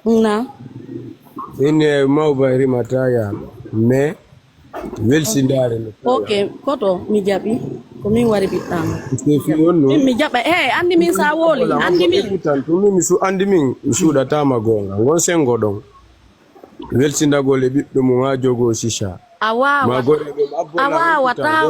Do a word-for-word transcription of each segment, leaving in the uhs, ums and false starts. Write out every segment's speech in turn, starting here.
Na. Inni e mawba rimata yam. Mais welsindaare no. Ok, koto mi jaɓi. Ko min wari ɓiɗɗam. Sefi on no. Min mi jaɓa. Eh, andi min sa woli. Andi min. Tan tumi mi su andi min mi suuɗatama gonga. Ngon sengo ɗon. Welsindagol e ɓiɗɗo mum ha jogo sisa. A wawa a wawata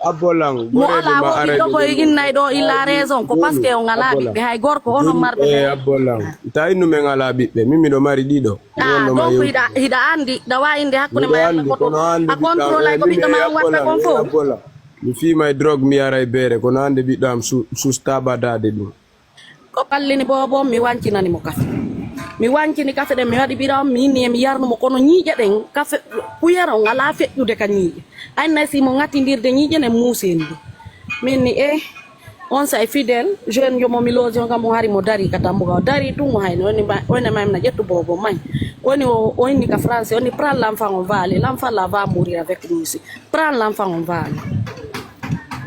abbolan mo ala wo ɓiɗɗo ko innay ɗo illa raison ko parce que on ala ɓiɓɓe hay gorko onon marɓe e abbolan ta innu men ala ɓiɓɓe min miɗo mari ɗiɗo ah, donc hiɗa andi ɗa wawi inde hakkude ma yalla koto a contrôle ay ko ɓiɗɗo ma on watta kon fof mi fima e drogue mi yara e beere kono ande ɓiɗɗo am sustaɓadade ɗum Ko ɓallini boobo mi wancinani mo kafe. Mi wancini kafe ɗen mi waɗi bira mi inni e mi yarnu mo kono ñiiƴe ɗen kafe kuyere on alaa feƴƴude ka ñiiƴe. Aynay si mo ŋatindirde ñiiƴe nen muusi en ɗum. Min ni e on say fidel jeune jomo mi loge on kam mo hari mo dari ka dambugal o dari tun mo hayni woni woni maymna ƴettu boobo may woni o inni ka français woni prend l'enfant on va aller l'enfant là va mourir avec nous aussi prend l'enfant on va aller.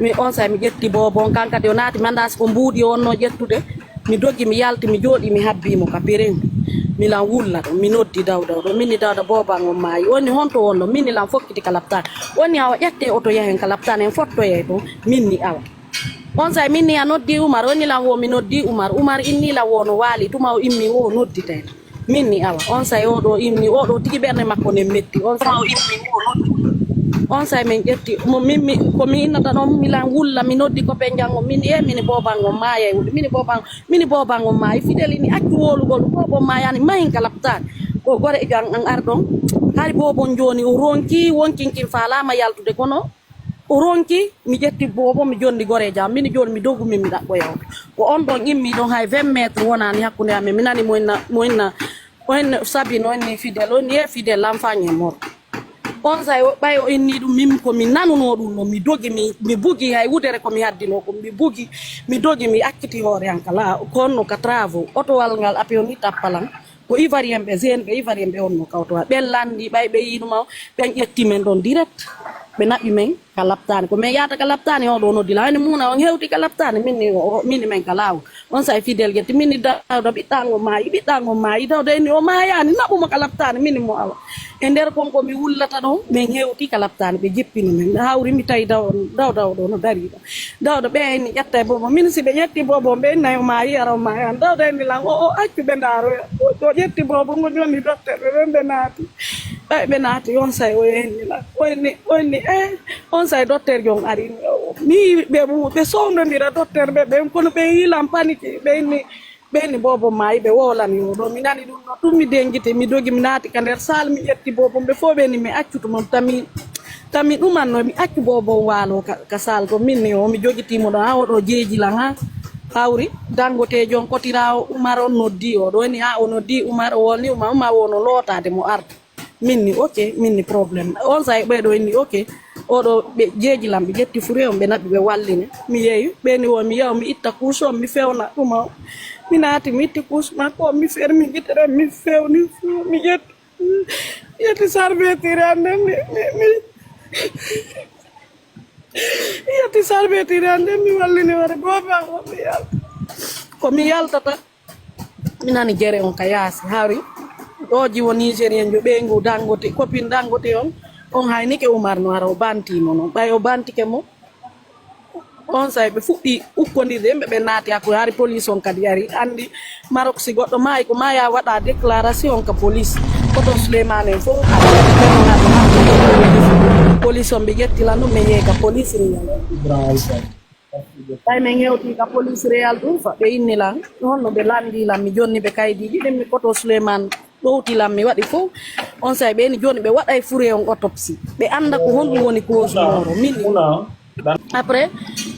Mi on say mi ƴetti boobo on kan kadi o naati mandas ko mbuuɗi o wonno ƴettude mi dogi mi yalti mi jooɗi mi habbi mo ka pirin milan wulla ɗo mi noddi dawda o ɗo minni dawda booban on maayi woni honto wonno minni lan fokkiti ka laptane woni awa ƴette oto yahen ka laptane en fottoyay ɗo minni awa on say minni a noddi umar woni lan wo mi noddi umar umar inni lan wo no waali tuma o immi wo nodditay Min ni awa on say oɗo immi oɗo tigi ɓernde makko nden metti on say on say min ƴetti mo min mi ko mi innata ɗon milan wulla mi noddi ko ɓe jango min e mini bobango maaya e wuɗi mini bobango mini bobango maayi fideli ni accu wolugol bobo maayani mayin ka laptani ko gore e jan an ar ɗon hari bobon joni o ronki wonkinkin falama yaltude kono O ronki mi ƴetti boobo mi jondi goreejo am mini jooni mi dogumi mi ɗaɓɓoya on ko on ɗon immi ɗon hay vingt mètres wonani hakkunde amen mi nani moinna moinna oinna sabine oinni fidel oinni e fidel l'enfant est mort on say ɓay o inni ɗum min ko mi nanuno ɗum ɗon mi dogi mi mi bugi hay wudere ko mi haddino ko mi bugi mi dogi mi acciti hoore an kala ko honno ka travaux otowal ngal ape o ni tappalan Ko Ivoirien ɓe, jeune ɓe Ivoirien ɓe wonno kawtowa. Ɓen lanndi ɓay ɓe yiinuma o, ɓen ƴetti men ɗon direct. Ɓe naɓi men ka laptaani. Ko men yahata ka laptaani o ɗo noddi la. Hani muuna on hewti ka laptaani min ni o mini men ka laawol. On say fidel ƴetti min ni dawda ɓiɗɗaango maayi, ɓiɗɗaango maayi dawda inni o maayaani naɓuma ka laptaani min ni mo awa. E nder kon ko mi wullata ɗon ɓen hewti ka laptaani ɓe jippini men. Hawri mi tawi dawda o ɗo no dari ɗo. Dawda ɓe inni ƴetta e bobo min si ɓe ƴetti bobo ɓe innayo maayi ara o maayi an dawda inni lan o o accu ɓe ndaaroya o ƴetti bobo ngo jonni dotterɓe ɓen ɓe naati ɓay ɓe naati on say o inni lan o inni o inni e on say dotter jon ari mi ɓe ɓe sowdodira dotter ɓe ɓen kono ɓe yilan paniki ɓe inni Ɓeyni boobo maayi ɓe woolani o ɗo mi nani ɗum ɗo ɗum mi dengiti mi dogi mi naati ka nder saal mi ƴetti boobo ɓe fof ɓeni mi accu tuma tami tami ɗumanno mi accu boobo waalo ka saal ko min ni o mi jogitimo ɗo ha oɗo jeeji lan ha hawri dangotejo on kotirawo umar on noddi o ɗo ni ha o noddi umar o wolni umar umar wono lootade mo arde Min ni ok, min ni problème. On say ɓe ɗo inni ok. Oɗo ɓe jeeji lam ɓe ƴetti fure on ɓe naɓi ɓe wallini. Mi yeeyu ɓe ni wo mi yaw mi itta couche on mi fewna ɗuma. Mi naati mi itti couche makko on mi fermi gitere mi fewni mi ƴetti ƴetti sarbetire an nden mi mi mi ƴetti sarbetire an nden mi wallini wore booba on mi yalta. Ko mi yaltata. Mi nani jere on ka yaasi hari ɗo jiwo nigérien jo ɓeygu dangote copine dangote on on haynike umar no ara o bantimo non ɓay o bantike mo on say ɓe fuɗɗi ukkodirde yimɓe ɓe naati hakkude hari police on kadi ari andi marok si goɗɗo maayi ko maya waɗa déclaration ka police koto souleymane en fof police on ɓe ƴetti lan ɗum ɓe yehi ka police riyal Ɓay min hewti ka police réal ɗum fa ɓe inni lan honno ɓe landi lan mi jonni ɓe kaydiiji ɗin mi koto Souleymane ɗowti lan mi waɗi fof on say ɓe ni joni ɓe waɗay fure on autopsie ɓe anda ko honɗum woni cause moro min après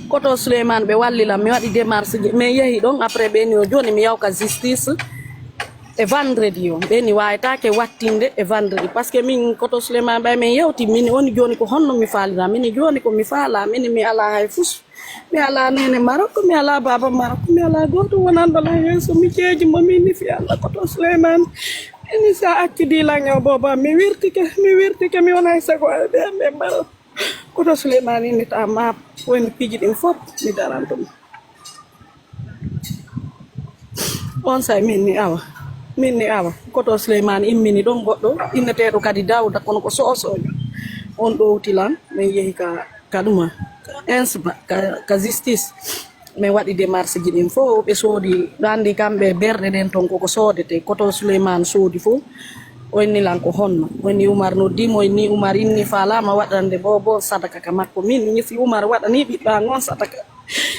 koto Souleymane ɓe walli lan mi waɗi démarche ji min yehi ɗon après ɓe ni o joni mi yawka justice e vendredi o ɓe ni wawetake wattinde e vendredi par ce que min koto Souleymane ɓay min yewti min woni joni ko honno mi falira min joni ko mi fala min mi ala hay fus Mi alaa neene Marok, mi alaa baaba Marok, mi alaa gooto wonanɗo lan yeeso. Mi jeeji mo, mi nifi Alla ko to Suleymaan. Ini sa accidi lan e o booba, mi wirtike, mi wirtike, mi wona e sago e ɓe ɓe Marok. Ko to Suleymaan ini ta ma woni piiji ɗin fof mi daranto mo. On say min ni awa. Min ni awa, koto Souleymane immini ɗon goɗɗo, inneteeɗo kadi Dawda, kono ko so'o so'o. On ɗowti lan, min yehi ka, ka ɗuma, ka ensba, ka, ka justice. Min waɗi démarche ji ɗin fof, ɓe soodi, ɗo anndi kamɓe berɗe ɗen ton koko soodete, koto Souleymane soodi fof. O inni lan ko honno, o inni Umar noddi mo, o inni Umar inni faalama waɗande boobo sadaka ka makko. Min ni si Umar waɗani ɓiɗɗo an on sadaka,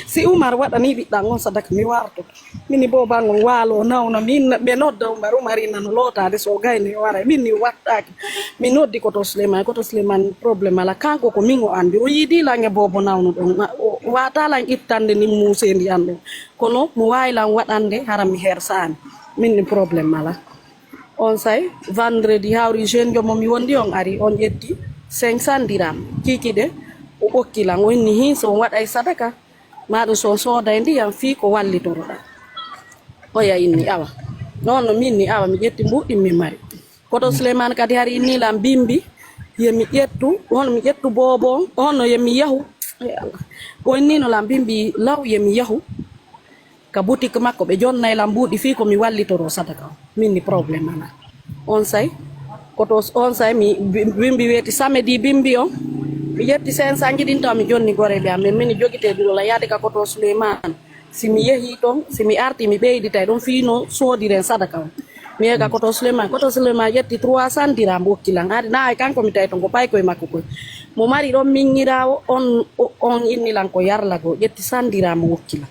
si Umar waɗani ɓiɗɗo an on sadaka, mi warto. Mini boobo an on waalo nawna, min ɓe nodda Umar, Umar inna no lootaade so o gayno o waray. Min ni wattaaki. Mi noddi koto Souleymane, koto Souleymane problème ala. Kanko ko min o anndi. O yiidi lan e boobo nawno ɗon. O, o waata lan ittande nin muuseendi an ɗon. Kono mo waawi lan waɗande hara mi hersaani. Min ni problème ala. On say, vendredi hawri jeune jomo mi wondi on ari, on ƴetti cinq cents dirham. Kiiki de, o okki lan, o inni hin so on waɗay sadaka, ma ɗum so on sooday ndiyam fii ko wallitoroɗaa. Oya inni, awa. Non no min ni, awa, mi ƴetti mbuuɗi mi mari. Koto Souleymane kadi hari inni lan bimbi, ye mi ƴettu, on mi ƴettu boobo, on no ye mi yahu. Eh, Allah. O inni no lan bimbi law ye mi yahu. Ka boutique makko, ɓe jonnay lan mbuuɗi fii ko mi wallitoro sadaka on. Min ni problème ala. On say, koto on say mi bi-, bimbi weeti samedi bimbi on. Mi ƴetti cinq cents ji ɗin taw mi jonni goreeɓe am. Min mini jogitee duɗo la yaade ka koto Souleymane. Si mi yehi ton, si mi arti, mi ɓeyditay ɗon fii no soodiren sadaka on. Mi yehi ka koto Souleymane, koto Souleymane ƴetti trois cents dirham okki lan. Ari na ay kanko mi tawi ton ko pay koye makko koye. Mo mari ɗon miññiraawo on, o-, on inni lan ko yarlago, ƴetti cent dirham okki lan.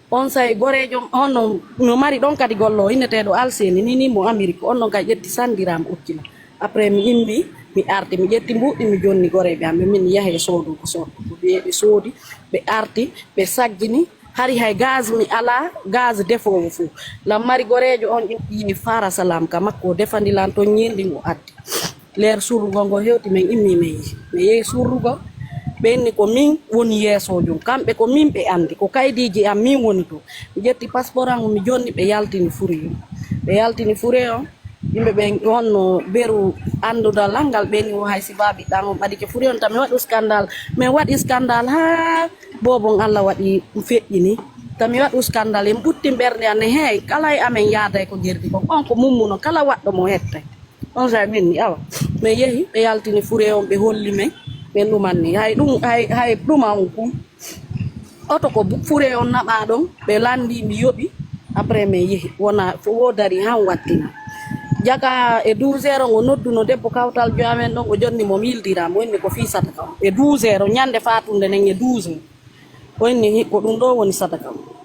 On say goreejo, on no, no mari ɗon kadi gollo, inneteeɗo Alseni, ni, ni mo Amérique, on ɗon kay ƴetti cent dirham okki lan. Après mi immi, mi arti, mi ƴetti mbuuɗi, mi jonni goreeɓe am, ɓe min yahe soodu ko soodu. Ko ɓe, ɓe soodi, ɓe arti, ɓe saggini, hari hay gaz mi ala, gaz defoowo fof. Lan mari goreejo on ƴetti fara salam ka makko, o defandi lan ton ñiiri ɗin o addi. Leer surrugol ngol hewti, min immi, min yehi. Min yehi surrugol, ɓe inni ko min woni yeesojo on. Kamɓe ko min ɓe anndi, ko kaydiiji am min woni to. Mi ƴetti passeport am, mi jonni, ɓe yaltini fure on. Ɓe yaltini fure on, yimɓe ɓen honno beru anndudal an ngal, ɓe inni o hay si baabi ɗan on ɓadike fure on, tan mi waɗu scandale. Min waɗi scandale haa boobo on Allah waɗi feƴƴini. Tan mi waɗu scandale, en ɓutti ɓernde an ne, hey, kala e amen yaaday ko gerdi kon. On ko mummuno, kala waɗɗo mo hettay. On sa min ni, awa. Min yehi, ɓe yaltini fure on, ɓe holli min. Min ɗumanni. Hay ɗum, hay, hay ɗuma on kun. Oto ko bu-, fure on naɓa ɗon, ɓe landi, mi yoɓi. Après, min yehi. Wona, fo wo dari han wattina. Jaka e douze heures, o nodduno debbo kawtal jo amen ɗon, o jonni mo mille dirham, o inni ko fii sadaka on. E douze heures, ñande fatunde nden e douze heures. O inni hi-, ko ɗum ɗo woni sadaka on.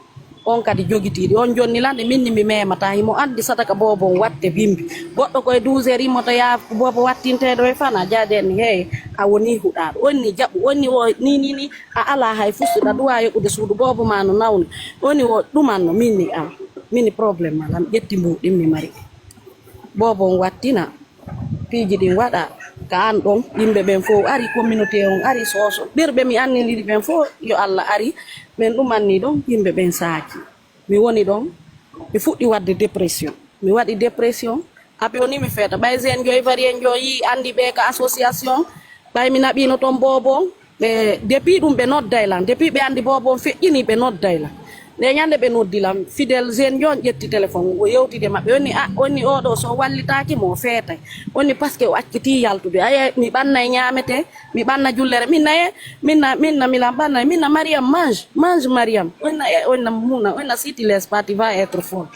On kadi jogitiiɗi. On jonni lande, min ni mi memata. Himo andi sadaka boobo on watte bimbi. Goɗɗo ko e douze heures immota yaa boobo wattinteeɗo e fana. Jaaden ni, hey, a woni huɗaaɗo. On ni jaɓu, on ni o ni, ni, ni, a ala hay fusuɗa duwa yoɓude suudu boobo ma no nawni. On ni o ɗumanno, min ni am. Min ni problème ma lam, ƴetti mbuuɗi mi mari. Boobo on wattina. Piiji ɗin waɗa ka an ɗon, yimɓe ɓen fof ari, communauté on ari, soso. Ɓerɓe mi annindiri ɓen fof, yo Allah ari, min ɗum anni ɗon, yimɓe ɓen saaki. Mi woni ɗon, mi fuɗɗi waɗde dépression. Mi waɗi dépression, après o ni mi feeta. Ɓay Zen Joy, Varien Joy, yi andi ɓe ka association, ɓay mi naɓino ton boobo on, ɓe, depuis ɗum ɓe nodday lan, depuis ɓe andi boobo on feƴƴini, ɓe nodday lan. Nde ñande ɓe noddi lan, Fidel Zen Joy ƴetti téléphone, o yewtide maɓɓe, o ni, "A, o ni oɗo so wallitaaki mo, o feetay." O ni, "Parce que o acciti yaltude. Aye, mi ɓanna e ñaamete, mi ɓanna jullere. Min na, e, min na, min na, mi lan ɓanna, min na Mariam, mange, mange Mariam." O na, e, o na muna, o na, "Si tu laisses pas, tu vas être folle."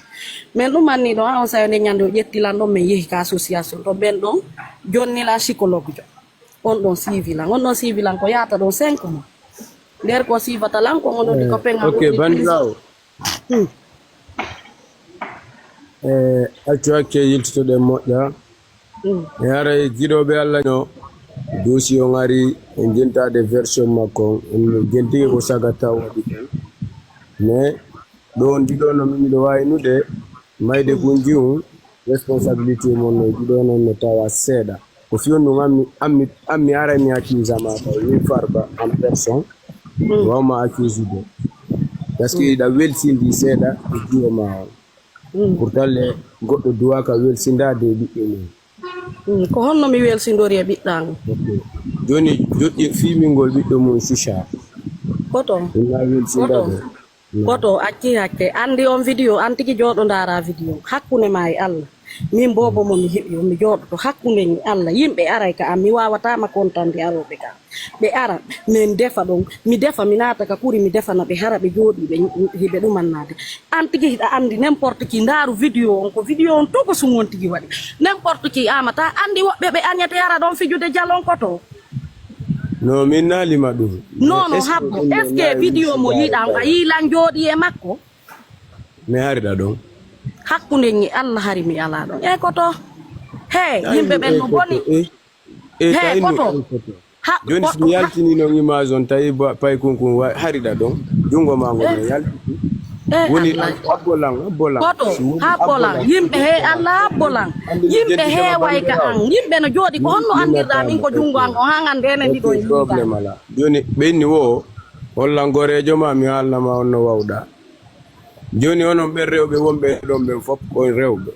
Min ɗum anni ɗo, a, on sayo nde ñande o ƴetti lan ɗon, min yehi ka association, to ɓen ɗon, jonni lan psychologue jo. On ɗon siivi lan, on ɗon siivi lan ko yaata ɗon cinq mois. Nder ko siivata lan ko on ɗon ɗi ko pengal. Ok, woni bandirawo. Hmm. Eh, accu hakke yiltitoɗen moƴƴa. Hmm. E haray jiɗoɓe Allah no dossier on ari en jentade version makko on, en jentike ko saga taw waɗi ɗen. Mais ɗo on ɗiɗo no min miɗo wawinude mayde gunji on, responsabilité mon no ɗiɗo non no tawa seeɗa. Ko fiyon ɗum ammi, ammi, ammi arani accuse ma taw min Farba en personne. Mm. Wawma accuse de. Parce que iɗa welsindi seeɗa e jiwo ma on. Mm. Pourtant le goɗɗo duwaka welsindade e ɓiɓɓe mum. Mm. Ko honno mi welsindori e ɓiɗɗa ngon? Ok. Joni joƴƴi fimingol ɓiɗɗo mum Susa. Koto. Ɗum na welsindade. Koto. Goto acci hakke. Andi on vidéo, an tigi jooɗo ndaara vidéo. Hakkunde ma e Allah. Min boobo mo mi heɓi o, mi jooɗoto hakkunde mi Allah. Yimɓe aray ka am, mi waawata ma kontande arooɓe ka am. Ɓe ara, min defa ɗon, mi defa, mi naata ka kuri, mi defana ɓe, hara ɓe jooɗi, ɓe, hiɓe ɗumannaade. An tigi hiɗa anndi n'importe qui, ndaaru vidéo on, ko vidéo on to ko sun on tigi waɗi. N'importe qui amata, anndi woɓɓe ɓe añete ara ɗon fijude jalon koto. No, min naalima ɗum. Non, non, habbo. Est-ce que vidéo mo yiɗan, a yiilan jooɗi e makko? Mi harida ɗon. Hakkunde ngi Allah hari mi ala ɗon. E koto. He, yimɓe ɓen no boni. E, e, he, koto. Ha, joni ko, si mi yaltini non image on, tawi ba-, pay kunkun wa-, harida ɗon. Jungo ma ngo no yaltiti. E, woni Allah. Abbolan, abbolan. Koto, si woni abbolan. Abbolan. Yimɓe he Allah abbolan. Yimɓe heeway ka an. Yimɓe no jooɗi ko honno anndirɗa min ko jungo an on haa hannde enen ɗiɗo en yiidaani. Problème ala. Joni ɓenni wo, hollan goreejo ma mi haalna ma on no wawɗa. Joni onon ɓen rewɓe wonɓe ɗon ɓen fop ko rewɓe.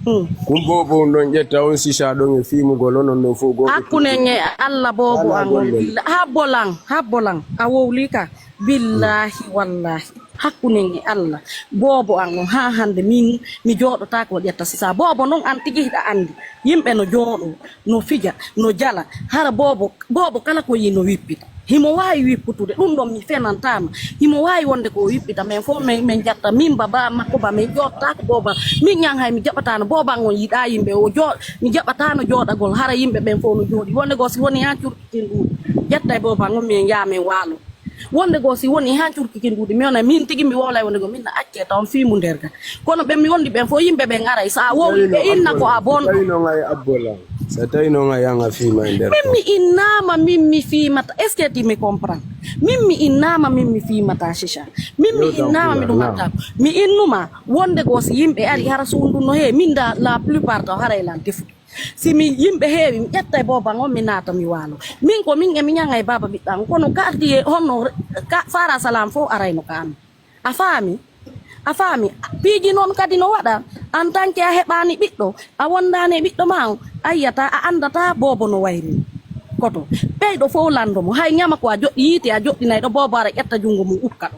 Hmm. Kun boobo on ɗon ƴetta on sisa ɗon e fiimugol onon ɗon fof gooto. Hakkunde nge Allah boobo an on. Billa-, habbolan, habbolan. A wowli ka. Billahi wallahi. Hakkunde nge Allah. Boobo an on haa hannde min mi jooɗotaako o ƴetta sisa. Boobo non an tigi hiɗa anndi. Yimɓe no jooɗo, no fija, no jala. Hara boobo, boobo kala ko yi no wippita. Himo waawi wipputude, ɗum ɗon mi fenantaama. Himo waawi wonde ko o wippita, men fof men, men jatta, min ba, ba makko ba, men ƴottaako booba. Min ñan hay mi jaɓataano booba on yiɗaa yimɓe, o jooɗ-, mi jaɓataano jooɗagol, hara yimɓe ɓen fof no jooɗi. Wonde goo si woni haa curkitin ɗum, ƴetta e booba on, min njaha men waalo. Wonde goo si woni haa curkitin ɗum, mi wona min tigi mi wowlay wonde goo, min na accee taw on fii mu nder ga. Kono ɓen mi wondi ɓen fof, yimɓe ɓen aray, so a wowli ɓe inna ko a bonɗo. Tawi noon ay abbola. So tawi noon ay an a fiima e nder. Min mi innaama, min mi fiimata. Est-ce que tu me comprends? Min mi innaama, min mi fiimata, Chicha. Min mi innaama, mi ɗumataa. Mi innuma, wonde goo si yimɓe ari, hara suundu no he, min da, la plupart taw haray lan defude. Si mi yimɓe heewi, mi ƴetta e booba on, mi naata, mi waalo. Min ko min e mi ñaŋa e baaba ɓiɗɗa on. Kono quartier, honno, ka, Fara Salam fof arayno ka amin. A faami? A faami? Piiji noon kadi no waɗa. En tant que a heɓaani ɓiɗɗo, a wondaani e ɓiɗɗo ma on, a yiyata, a anndata boobo no wayri. Koto. Ɓeyɗo fof lanndo mo. Hay ñama ko a joɗɗi yiite, a joɗɗinayɗo boobo ara ƴetta junngo mum ukka ɗo.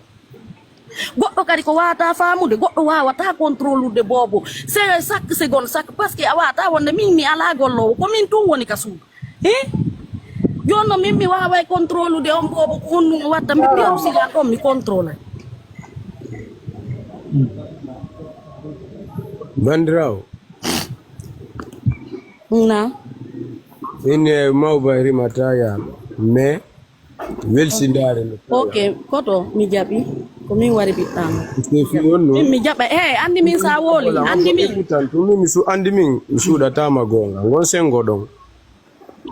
Goɗɗo kadi ko waawata faamude, goɗɗo waawata contrôlude boobo. C'est chaque seconde, chaque, parce que a waawata wonde min mi alaa golloowo, ko min tun woni ka suudu. Hi? Jooni no min mi waaway contrôlude on boobo ko honɗum o watta, mi piyaw silan ɗon mi contrôlay. Bandiraawo. Na. Ine mawba rimata yaama. Mais welsindaare no feewa. Ok, koto mi jaɓi. Ko min wari ɓiɗɗaama. Min mi jaɓa. Eh, anndi min sa wowli. Anndi min. Tan tun min su-, anndi min. Mi suuɗataama goonga. Ngon senngo ɗon.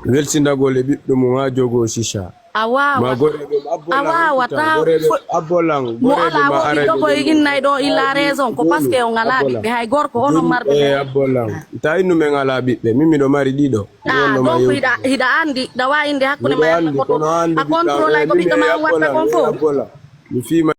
Welsindagol e ɓiɗɗo mum haa jogoo sisa. A waawata. Ma goreeɓe, a waawata. Goreeɓe, abbolan. Mo alaa wo ɓiɗɗo ko e innay ɗo, il a raison. Ko parce que on alaa ɓiɓɓe. Hay gorko onon marɓe ɓe. Abbolan. Ta innu men alaa ɓiɓɓe. Min miɗo mari ɗiɗo. Ah, donc hiɗa, hiɗa anndi, ɗa waawi innde hakkunde ma e Allah koto. A contrôle ay ko ɓiɗɗo ma on watta kon fof. Mi fiima.